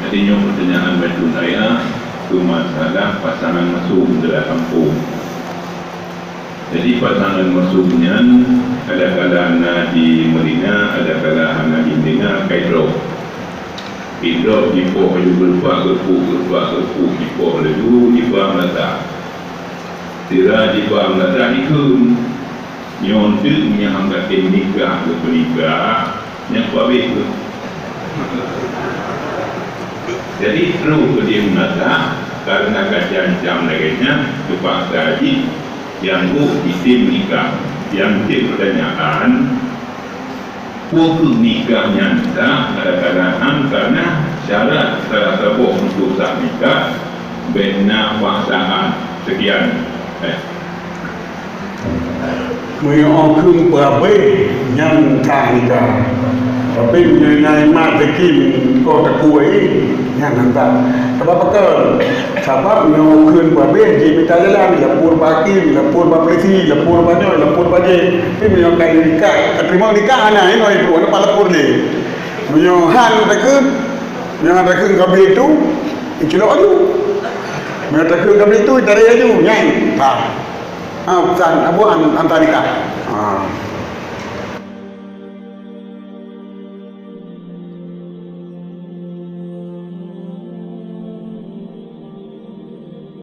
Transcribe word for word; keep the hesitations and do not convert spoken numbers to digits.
Tanyoe peutanyaan bacut ayah keu masalah pasangan mesum dalam kampung. Jadi, pasangan mesum nyan adakala na di Madinah, adakala hana di Madinah, ka idrob. Idrob jipoh laju geureubak-geureubuk, geureubak-geureubuk, jipoh laju jiba meulatak. Sira jiba meulatak jikheun, nyoe teuk nyang ka tem nikah geupeunikah, nyang kuabeh kheueh. Jadi, trok keu dia meulatak, kareuna ka cancam lagée nyan, teupaksa jih nyang geuh jitem nikah. Nyang tem peutanyaan, peu kheueh nikah nyan sah, kadang-kadang kareuna syarat salah saboh untuk sah nikah, bék na paksaan. Sekian. Eh. Meunyoe kheun peuabeh, nyan sah nikah. Tapi meunyoe nyan mat teukim, oh, takue, nyan hana sah. Sabab pakon? Sabab nyoe kheun peuabeh, jimita jalan, lapor bak hakim, lapor bak polisi, lapor bak nyoe, lapor bak jih. Tapi meunyoe ka nikah, ka teurimong nikah, hana, inoe itu, hana pat lapor lé. Meunyoe han takheun, meunyoe han takheun ka bri itu, icilok aju. Meunyoe takheun ka bri itu, itarek aju, nyan. Ha. Ha, pesan, apa, han-, hana sah nikah. Ha.